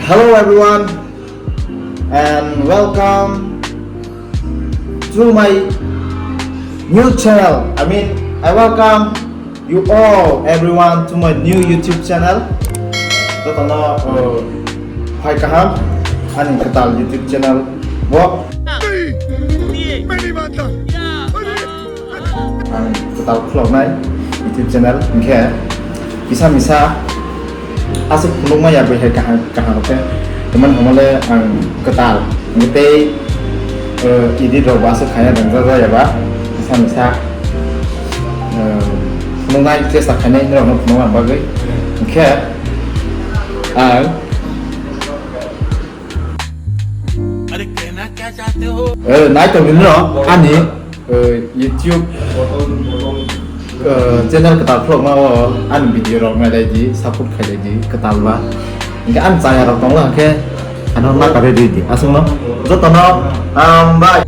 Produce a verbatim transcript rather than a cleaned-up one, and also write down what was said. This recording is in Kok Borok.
Hello everyone and welcome to my new channel. I mean, I welcome you all everyone to my new YouTube channel. Jotono, uh, phai kaham ani kwtal YouTube channel bo. Ang kwtal khuloknai YouTube channel hwnkhe kisa misa aswk phunukma ya bai hai kaham kaham khe, tongmani hwnmale ang kwtal hwnkhe tei, eh, edit rok bo aswk khaina rwngjak ya ba kisa misa, eh, phunuknai chesta khainai rokno phunukna bagwi hwnkhe ang Eh, nai tongwi no ani, eh, YouTube, eh, channel kwtal khulokma o ani video rok nailai di, support khailai di kwtal ba. Hwnkhe ani chaya rok tongla hwnkhe ano nakarwi rw di aswkno jotono hambai.